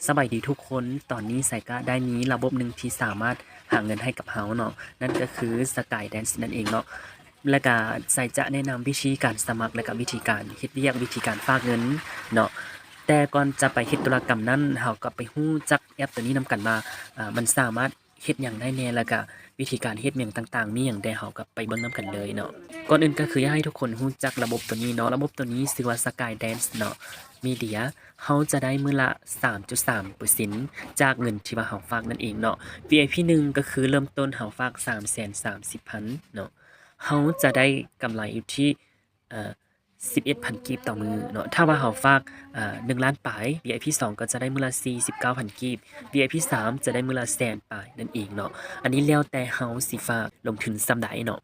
ສະບາຍດີທຸກຄົນ, ຕອນນີ້ໄຊກະໄດ້ມີລະບົບໜຶ່ງທີ່ສາມາດຫາເງິນໃຫ້ກັບເຮົາເນາະ, ນັ້ນກໍຄື Skydance ນັ້ນເອງເນາະ. ແລະກະໄຊຈະແນະນຳວິທີການສະໝັກ ແລະກະວິທີການເຮັດວຽກ, ວິທີການຝາກເງິນເນາະ. ແຕ່ກ່ອນຈະໄປເຮັດທຸລະກຳນັ້ນ, ເຮົາກໍໄປຮູ້ຈັກແອັບໂຕນີ້ນຳກັນວ່າ ອາ ມັນສາມາດ ເຮັດຫຍັງໄດ້ແດ່ ແລ້ວກະວິທີການເຮັດຫຍັງຕ່າງໆ ມີຫຍັງແດ່ ເຮົາກໍໄປເບິ່ງນຳກັນເລີຍເນາະ. ກ່ອນອື່ນກໍຄືຢາກໃຫ້ທຸກຄົນຮູ້ຈັກລະບົບໂຕນີ້ເນາະ, ລະບົບໂຕນີ້ຊື່ວ່າ Skydance ເນາະ Media. ເຮົາຈະໄດ້ມື້ລະສາມຈຸດສາມເປີເຊັນຈາກເງິນທີ່ວ່າເຮົາຝາກນັ້ນເອງເນາະ. ວີໄອພີໜຶ່ງກໍຄືເລີ່ມຕົ້ນເຮົາຝາກສາມແສນສາມສິບພັນເນາະ, ເຮົາຈະໄດ້ກຳໄລຢູ່ທີ່ ເອີ ສິບເອັດພັນກີບຕໍ່ມື້ເນາະ. ຖ້າວ່າເຮົາຝາກ ອາ ໜຶ່ງລ້ານປາຍ, ວີໄອພີສອງກໍຈະໄດ້ມື້ລະສີ່ສິບເກົ້າພັນກີບ, ວີໄອພີສາມຈະໄດ້ມື້ລະແສນປາຍນັ້ນເອງເນາະ. ອັນນີ້ແລ້ວແຕ່ເຮົາຊິຝາກລົງທຶນສ່ຳໃດເນາະ.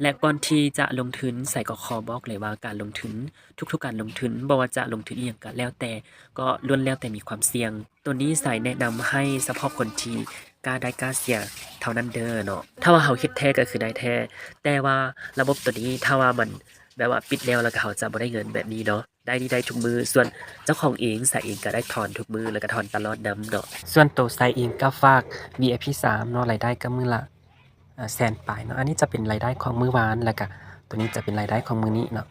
ແລະກ່ອນທີ່ຈະລົງທຶນ, ໄຊກໍຂໍບອກເລີຍວ່າການລົງທຶນ, ທຸກໆການລົງທຶນ, ບໍ່ວ່າຈະລົງທຶນອີ່ຫຍັງກໍແລ້ວແຕ່, ກໍລ້ວນແລ້ວແຕ່ມີຄວາມສ່ຽງ. ໂຕນີ້ໄຊແນະນຳໃຫ້ສະເພາະຄົນທີ່ກ້າໄດ້ກ້າເສຍເທົ່ານັ້ນເດີເນາະ. ຖ້າວ່າເຮົາເຮັດແທ້ກໍຄືໄດ້ແທ້, ແຕ່ວ່າລະບົບໂຕນີ້ ຖ້າວ່າມັນແບບວ່າປິດແລ້ວ ແລ້ວກໍເຮົາຈະບໍ່ໄດ້ເງິນແບບນີ້ເນາະ, ໄດ້ນີ້ໄດ້ທຸກມື້. ສ່ວນເຈົ້າຂອງເອງ, ໄຊເອງກໍໄດ້ຖອນທຸກມື້ ແລ້ວກໍຖອນຕະຫຼອດນຳເນາະ. ສ່ວນໂຕໄຊເອງກໍຝາກ ວີໄອພີສາມເນາະ, ລາຍໄດ້ກໍມື້ລະ ອາ ແສນປາຍເນາະ. ອັນນີ້ຈະເປັນລາຍໄດ້ຂອງມື້ວານ, ແລ້ວກໍໂຕນີ້ຈະເປັນລາຍໄດ້ຂອງມື້ນີ້ເນາະ.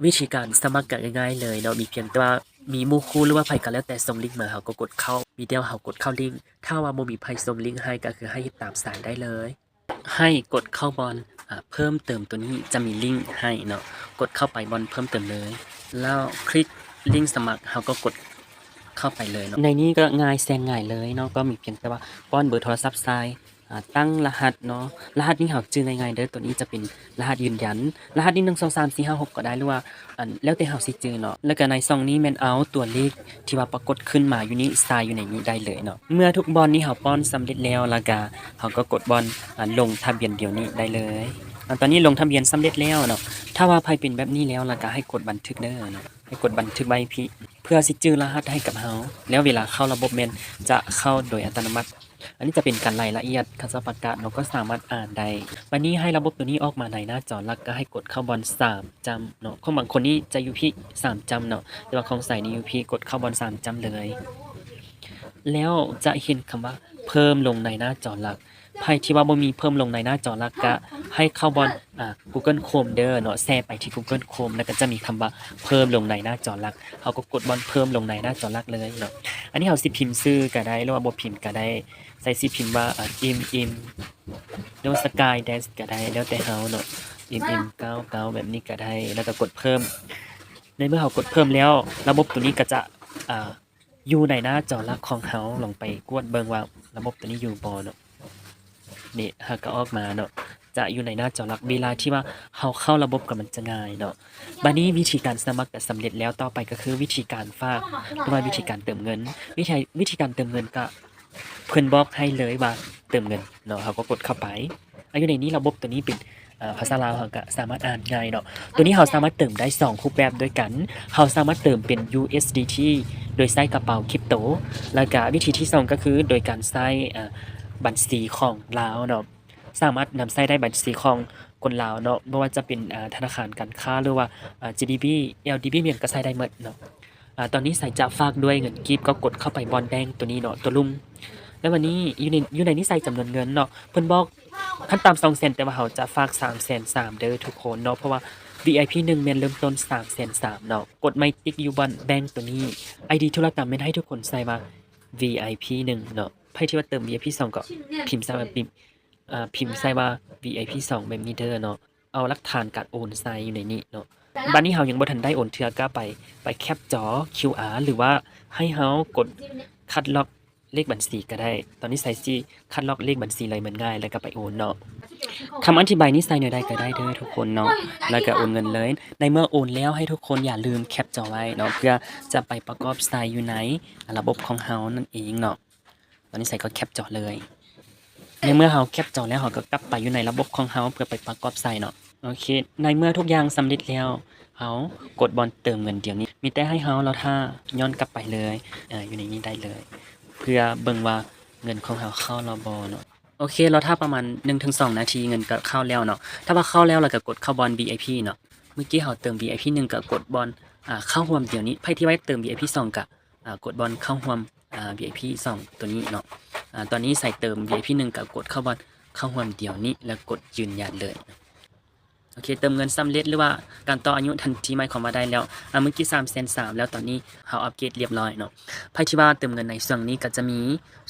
ວິທີການສະໝັກກໍງ່າຍໆເລີຍເນາະ, ມີພຽງແຕ່ວ່າມີໝູ່ຄູ່ ຫຼືວ່າໃຜກໍແລ້ວແຕ່ສົ່ງລິ້ງມາ, ເຮົາກໍກົດເຂົ້າ, ມີແຕ່ວ່າເຮົາກົດເຂົ້າລິ້ງ. ຖ້າວ່າບໍ່ມີໃຜສົ່ງລິ້ງໃຫ້ ກໍຄືໃຫ້ເຮັດຕາມສາຍໄດ້ເລີຍ. ໃຫ້ກົດເຂົ້າບ່ອນ ອາ ເພີ່ມເຕີມ, ໂຕນີ້ຈະມີລິ້ງໃຫ້ເນາະ, ກົດເຂົ້າໄປບ່ອນເພີ່ມເຕີມເລີຍ ແລ້ວຄລິກລິ້ງສະໝັກ, ເຮົາກໍກົດເຂົ້າໄປເລີຍເນາະ. ໃນນີ້ກໍງ່າຍແສນງ່າຍເລີຍເນາະ, ກໍມີພຽງແຕ່ວ່າປ້ອນເບີໂທລະສັບໃສ່ ອາ ຕັ້ງລະຫັດເນາະ, ລະຫັດນີ້ເຮົາຈື່ງ່າຍໆເດີ, ໂຕນີ້ຈະເປັນລະຫັດຢືນຢັນ, ລະຫັດນີ້ ໜຶ່ງ ສອງ ສາມ ສີ່ ຫ້າ ຫົກ ກໍໄດ້ ຫຼືວ່າ ອັນ ແລ້ວແຕ່ເຮົາຊິຈື່ເນາະ. ແລ້ວກໍໃນຊ່ອງນີ້ແມ່ນເອົາຕົວເລກທີ່ວ່າປາກົດຂຶ້ນມາຢູ່ນີ້ໃສ່ຢູ່ໃນນີ້ໄດ້ເລີຍເນາະ. ເມື່ອທຸກບ່ອນນີ້ເຮົາປ້ອນສຳເລັດແລ້ວ, ແລ້ວກໍເຮົາກໍກົດບ່ອນ ອາ ລົງທະບຽນດຽວນີ້ໄດ້ເລີຍ. ອາ ຕອນນີ້ລົງທະບຽນສຳເລັດແລ້ວເນາະ. ຖ້າວ່າໃຜເປັນແບບນີ້ແລ້ວ, ແລ້ວກໍໃຫ້ກົດບັນທຶກເດີເນາະ, ໃຫ້ກົດບັນທຶກໄວ້ພີ້ ເພື່ອຊິຈື່ລະຫັດໃຫ້ກັບເຮົາ, ແລ້ວເວລາເຂົ້າລະບົບແມ່ນຈະເຂົ້າໂດຍອັດຕະໂນມັດ. ອັນນີ້ຈະເປັນການລາຍລະອຽດ ເຂົາເຈົ້າປະກາດເນາະ, ກໍສາມາດອ່ານໄດ້. ບາດນີ້ໃຫ້ລະບົບໂຕນີ້ອອກມາໃນໜ້າຈໍຫຼັກ, ກໍໃຫ້ກົດເຂົ້າບ່ອນສາມຈ້ຳເນາະ. ຂອງບາງຄົນນີ້ຈະຢູ່ພີ້ສາມຈ້ຳເນາະ, ແຕ່ວ່າຂອງໄຊນີ້ຢູ່ພີ້, ກົດເຂົ້າບ່ອນສາມຈ້ຳເລີຍ. ແລ້ວຈະເຫັນຄຳວ່າເພີ່ມລົງໃນໜ້າຈໍຫຼັກ. ໃຜທີ່ວ່າບໍ່ມີເພີ່ມລົງໃນໜ້າຈໍຫຼັກ, ກໍໃຫ້ເຂົ້າບ່ອນ ອາ Google Chrome ເດີເນາະ, ແຊໄປທີ່ Google Chrome ແລ້ວກໍຈະມີຄຳວ່າເພີ່ມລົງໃນໜ້າຈໍຫຼັກ, ເຮົາກໍກົດບ່ອນເພີ່ມລົງໃນໜ້າຈໍຫຼັກເລີຍເນາະ. ອັນນີ້ເຮົາຊິພິມຊື່ກໍໄດ້ ຫຼືວ່າບໍ່ພິມກໍໄດ້, ໃສ່ຊິພິມວ່າ ອາ ເອັມເອັມ ຫຼືວ່າ Skydance ກໍໄດ້, ແລ້ວແຕ່ເຮົາເນາະ, ເອັມເອັມເກົ້າເກົ້າ ແບບນີ້ກໍໄດ້, ແລ້ວກໍກົດເພີ່ມ. ໃນເມື່ອເຮົາກົດເພີ່ມແລ້ວ, ລະບົບໂຕນີ້ກໍຈະ ອາ ຢູ່ໃນໜ້າຈໍຫຼັກຂອງເຮົາ, ລອງໄປກວດເບິ່ງວ່າລະບົບໂຕນີ້ຢູ່ບໍ່ເນາະ. ນີ້ ຫາກະອອກມາເນາະ, ຈະຢູ່ໃນໜ້າຈໍຫຼັກ. ເວລາທີ່ວ່າເຮົາເຂົ້າລະບົບກໍມັນຈະງ່າຍເນາະ. ບາດນີ້ວິທີການສະໝັກກໍສຳເລັດແລ້ວ, ຕໍ່ໄປກໍຄືວິທີການຝາກ ຫຼືວ່າວິທີການເຕີມເງິນ. ວິທີ ວິທີການເຕີມເງິນກໍເພິ່ນບອກໃຫ້ເລີຍວ່າເຕີມເງິນເນາະ, ເຮົາກໍກົດເຂົ້າໄປ. ອາ ຢູ່ໃນນີ້ລະບົບໂຕນີ້ເປັນ ອາ ພາສາລາວ ເຮົາກໍສາມາດອ່ານງ່າຍເນາະ. ໂຕນີ້ເຮົາສາມາດເຕີມໄດ້ສອງຮູບແບບດ້ວຍກັນ. ເຮົາສາມາດເຕີມເປັນ USDT ໂດຍໃຊ້ກະເປົາ Crypto, ແລ້ວກະວິທີທີສອງກໍຄືໂດຍການໃຊ້ ອາ ບັນຊີຂອງລາວເນາະ. ສາມາດນຳໃຊ້ໄດ້ບັນຊີຂອງຄົນລາວເນາະ, ບໍ່ວ່າຈະເປັນ ອາ ທະນາຄານການຄ້າ ຫຼືວ່າ ອາ GDB LDB ຫຍັງກໍໃຊ້ໄດ້ໝົດເນາະ. ອາ ຕອນນີ້ໄຊຈະຝາກດ້ວຍເງິນກີບ ກໍກົດເຂົ້າໄປບ່ອນແບງໂຕນີ້ເນາະ, ໂຕລຸ່ມ. ແລ້ວບາດນີ້ຢູ່ໃນ ຢູ່ໃນນີ້ໃສ່ຈຳນວນເງິນເນາະ, ເພິ່ນບອກຂັ້ນຕ່ຳສອງແສນ ແຕ່ວ່າເຮົາຈະຝາກສາມແສນສາມເດີທຸກຄົນເນາະ, ເພາະວ່າ VIP ໜຶ່ງແມ່ນເລີ່ມຕົ້ນສາມແສນສາມເນາະ. ກົດໄມ້ຕິກຢູ່ບ່ອນແບງໂຕນີ້. ໄອດີທຸລະກຳແມ່ນໃຫ້ທຸກຄົນໃສ່ວ່າ VIP ໜຶ່ງເນາະ, ໃຜທີ່ວ່າເຕີມ VIP ສອງ ກໍພິມໃສ່ວ່າ ອາ ພິມໃສ່ວ່າ VIP ສອງ ແບບນີ້ເດີເນາະ. ເອົາຫຼັກຖານການໂອນໃສ່ຢູ່ໃນນີ້ເນາະ. ບາດນີ້ເຮົາຍັງບໍ່ທັນໄດ້ໂອນເທື່ອ, ກໍໄປ ໄປແຄບຈໍ ຄິວອາ ຫຼືວ່າໃຫ້ເຮົາກົດຄັດລອກເລກບັນຊີກໍໄດ້. ຕອນນີ້ໄຊຊິຄັດລອກເລກບັນຊີເລີຍ, ມັນງ່າຍ, ແລ້ວກໍໄປໂອນເນາະ. ຄຳອະທິບາຍນີ້ໃສ່ແນວໃດກໍໄດ້ເດີທຸກຄົນເນາະ, ແລ້ວກໍໂອນເງິນເລີຍ. ໃນເມື່ອໂອນແລ້ວ ໃຫ້ທຸກຄົນຢ່າລືມແຄບຈໍໄວ້ເນາະ, ເພື່ອຈະໄປປະກອບໃສ່ຢູ່ໃນລະບົບຂອງເຮົານັ້ນເອງເນາະ. ຕອນນີ້ໄຊກໍແຄບຈໍເລີຍ. ໃນເມື່ອເຮົາແຄບຈໍແລ້ວ, ເຮົາກໍກັບໄປຢູ່ໃນລະບົບຂອງເຮົາເພື່ອໄປປະກອບໃສ່ເນາະ. ໂອເຄ, ໃນເມື່ອທຸກຢ່າງສຳເລັດແລ້ວ, ເຮົາກົດບ່ອນເຕີມເງິນດຽວນີ້. ມີແຕ່ໃຫ້ເຮົາລໍຖ້າ, ຍ້ອນກັບໄປເລີຍ, ອາ, ຢູ່ໃນນີ້ໄດ້ເລີຍ, ເພື່ອເບິ່ງວ່າເງິນຂອງເຮົາເຂົ້າແລ້ວບໍ່ເນາະ. ໂອເຄ, ລໍຖ້າປະມານໜຶ່ງເຖິງສອງນາທີ, ເງິນກໍເຂົ້າແລ້ວເນາະ. ຖ້າວ່າເຂົ້າແລ້ວ, ແລ້ວກໍກົດເຂົ້າບ່ອນ VIP ເນາະ. ມື້ກີ້ເຮົາເຕີມ VIP ໜຶ່ງ ກໍກົດບ່ອນ, ອາ, ເຂົ້າຮ່ວມດຽວນີ້. ໃຜທີ່ວ່າເຕີມ VIP ສອງ ກໍ ອາ ກົດບ່ອນເຂົ້າຮ່ວມ ອາ ວີໄອພີສອງ ຕົວນີ້ເນາະ. ອາ ຕອນນີ້ໃສ່ເຕີມ ວີໄອພີໜຶ່ງ ກໍກົດເຂົ້າບ່ອນເຂົ້າຮ່ວມດຽວນີ້ ແລ້ວກົດຢືນຢັນເລີຍ. ໂອເຄ ເຕີມເງິນສຳເລັດ ຫຼືວ່າການຕໍ່ອາຍຸທັນທີ ໝາຍຄວາມວ່າໄດ້ແລ້ວ. ອາ ມື້ກີ້ສາມແສນສາມ ແລ້ວຕອນນີ້ເຮົາອັບເກຣດລຽບຮ້ອຍເນາະ. ໃຜທີ່ວ່າເຕີມເງິນໃນຊ່ວງນີ້ກໍຈະມີ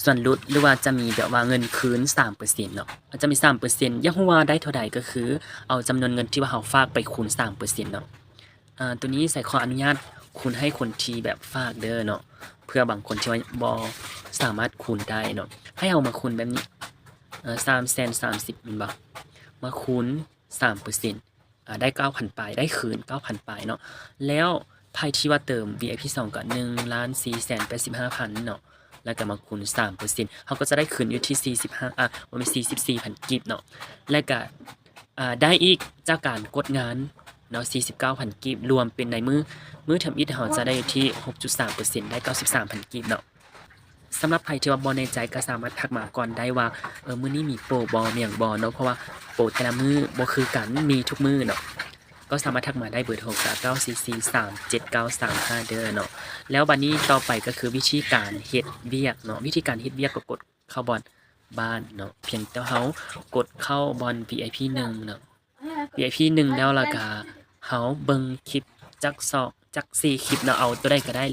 ສ່ວນຫຼຸດ ຫຼືວ່າຈະມີແບບວ່າເງິນຄືນສາມເປີເຊັນເນາະ. ອາດຈະມີສາມເປີເຊັນ ຢາກຮູ້ວ່າໄດ້ເທົ່າໃດ ກໍຄືເອົາຈຳນວນເງິນທີ່ວ່າເຮົາຝາກໄປຄູນສາມເປີເຊັນເນາະ. ອາ ຕົວນີ້ໃສ່ຂໍອະນຸຍາດຄູນໃຫ້ຄົນທີ່ແບບຝາກເດີເນາະ ເພື່ອບາງຄົນທີ່ວ່າບໍ່ສາມາດຄູນໄດ້ເນາະ. ໃຫ້ເຮົາມາຄູນແບບນີ້ ເອີ ສາມແສນສາມສິບ ແມ່ນບໍ່? ມາຄູນສາມເປີເຊັນ ອາ ໄດ້ເກົ້າພັນປາຍ ໄດ້ຄືນເກົ້າພັນປາຍເນາະ. ແລ້ວໃຜທີ່ວ່າເຕີມ ວີໄອພີສອງ ກໍໜຶ່ງລ້ານສີ່ແສນແປດສິບຫ້າພັນເນາະ ແລ້ວກໍມາຄູນສາມເປີເຊັນ ເຮົາກໍຈະໄດ້ຄືນຢູ່ທີ່ສີ່ສິບຫ້າ ອາ ບໍ່ແມ່ນ ສີ່ສິບສີ່ພັນກີບເນາະ. ແລ້ວກໍ ອາ ໄດ້ອີກຈາກການກົດງານເນາະ ສີ່ສິບເກົ້າພັນກີບ ລວມເປັນໃນມື້ ມື້ທຳອິດເຮົາຈະໄດ້ຢູ່ທີ່ຫົກຈຸດສາມເປີເຊັນ ໄດ້ເກົ້າສິບສາມພັນກີບເນາະ. ສຳລັບໃຜທີ່ວ່າບໍ່ແນ່ໃຈ ກໍສາມາດທັກມາກ່ອນໄດ້ວ່າ ເອີ ມື້ນີ້ມີໂປຣບໍ່ ມີຫຍັງບໍ່ເນາະ ເພາະວ່າໂປຣແຕ່ລະມື້ບໍ່ຄືກັນ ມີທຸກມື້ເນາະ. ກໍສາມາດທັກມາໄດ້ ເບີໂທກໍ ເກົ້າສີ່ສີ່ສາມເຈັດເກົ້າສາມຫ້າ ເດີເນາະ. ແລ້ວບັດນີ້ຕໍ່ໄປກໍຄືວິທີການເຮັດວຽກເນາະ. ວິທີການເຮັດວຽກກໍກົດເຂົ້າບ່ອນບ້ານເນາະ ພຽງແຕ່ເຮົາກົດເຂົ້າບ່ອນ ວີໄອພີໜຶ່ງ ເນາະ. ວີໄອພີໜຶ່ງ ແລ້ວລະກະເຮົາເບິ່ງຄລິບຈັກສອງ ຈັກສີ່ຄລິບເນາະ ເອົາຕົວໃດກໍໄດ້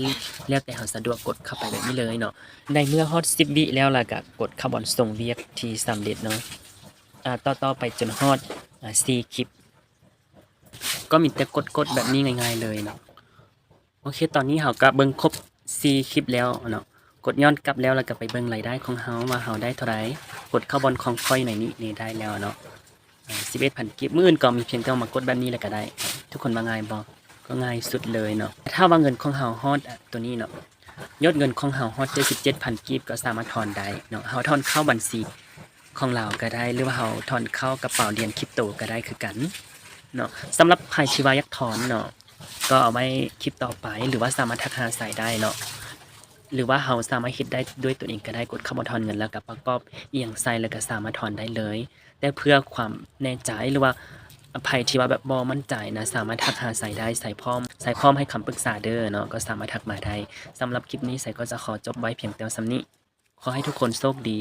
ແລ້ວແຕ່ເຮົາສະດວກ ກົດເຂົ້າໄປແບບນີ້ເລີຍເນາະ. ໃນເມື່ອຮອດສິບວິແລ້ວລະກະກົດເຂົ້າບ່ອນສົ່ງວຽກທີ່ສຳເລັດເນາະ. ອາ ຕໍ່ໆໄປຈົນຮອດ ອາ ສີ່ຄລິບ ກໍມີແຕ່ກົດໆແບບນີ້ງ່າຍໆເລີຍເນາະ. ໂອເຄ ຕອນນີ້ເຮົາກໍເບິ່ງຄົບສີ່ຄລິບແລ້ວເນາະ. ກົດຍ້ອນກັບແລ້ວ ແລ້ວກໍໄປເບິ່ງລາຍໄດ້ຂອງເຮົາວ່າເຮົາໄດ້ເທົ່າໃດ. ກົດເຂົ້າບ່ອນຂອງຂ້ອຍໃນນີ້ ນີ້ໄດ້ແລ້ວເນາະ ອາ ສິບເອັດພັນກີບ. ມື້ອື່ນກໍມີພຽງແຕ່ມາກົດແບບນີ້ແລ້ວກໍໄດ້. ທຸກຄົນວ່າງ່າຍບໍ່? ກໍງ່າຍສຸດເລີຍເນາະ. ຖ້າວ່າເງິນຂອງເຮົາຮອດ ອາ ຕົວນີ້ເນາະ ຍອດເງິນຂອງເຮົາຮອດເຈັດສິບເຈັດພັນກີບ ກໍສາມາດຖອນໄດ້ເນາະ. ເຮົາຖອນເຂົ້າບັນຊີຂອງລາວກໍໄດ້ ຫຼືວ່າເຮົາຖອນເຂົ້າກະເປົາຫຼຽນຄຣິບໂຕກໍໄດ້ຄືກັນເນາະ. ສຳລັບໃຜທີ່ວ່າຢາກຖອນເນາະ ກໍເອົາໄວ້ຄລິບຕໍ່ໄປ ຫຼືວ່າສາມາດທັກຫາໃສ່ໄດ້ເນາະ ຫຼືວ່າເຮົາສາມາດເຮັດໄດ້ດ້ວຍຕົວເອງກໍໄດ້. ກົດເຂົ້າມາຖອນເງິນ ແລ້ວກໍປະກອບອີ່ຫຍັງໃສ່ ແລ້ວກໍສາມາດຖອນໄດ້ເລີຍ. ແຕ່ເພື່ອຄວາມແນ່ໃຈ ຫຼືວ່າໃຜທີ່ວ່າແບບບໍ່ໝັ້ນໃຈນະ ສາມາດທັກຫາໃສ່ໄດ້ ໃສ່ພ້ອມ ໃສ່ພ້ອມໃຫ້ຄຳປຶກສາເດີເນາະ ກໍສາມາດທັກມາໄດ້. ສຳລັບຄລິບນີ້ໃສ່ກໍຈະຂໍຈົບໄວ້ພຽງແຕ່ສ່ຳນີ້. ຂໍໃຫ້ທຸກຄົນໂຊກດີ.